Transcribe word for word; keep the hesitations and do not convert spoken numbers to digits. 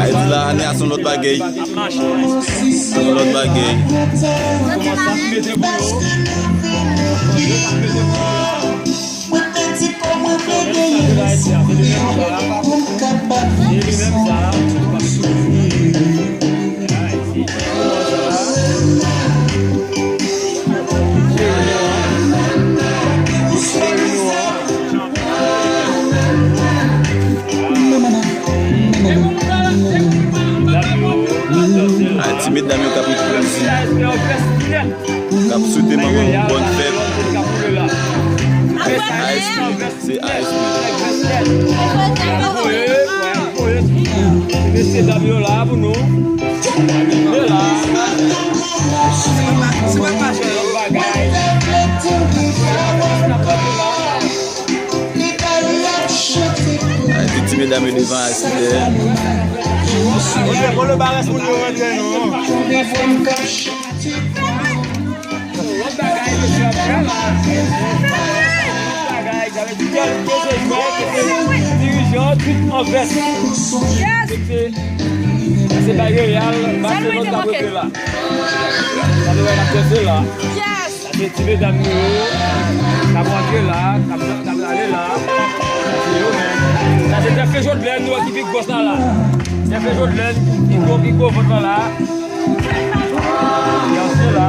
Ayiti la, ane a se yon lòt bagay. Se yon lòt bagay. Mwen pèdi kò mwen vle genyen. Pou m kapab viv san. Ay, ti medam yo k ap met plezi, k ap swete manman yo bòn fèt. A S P, se A S P. Mesye dam yo la pou nou. Yo la. Bagay. Ay, tout ti medam yo devan A S P dèyè. Bon, le barès moun yo rantre non. Lòt bagay, mesye ap fè la. Lòt bagay, sa vle di kèlke se jwè, kèlke dirijan, tout an vès. Yes! Se, se bay Real, Barcelone k ap rete la. Sa vle di k ap danse la. Yes! Sa se ti medam nou yo, k ap rantre la, k ap, k ap ale la. Sa se yo menm. Sa se Dèfle Jodlèn nou an ki pi gwòs la la. Dèfle Jodlèn ki gwo, ki gwo vant lan la. Danse la.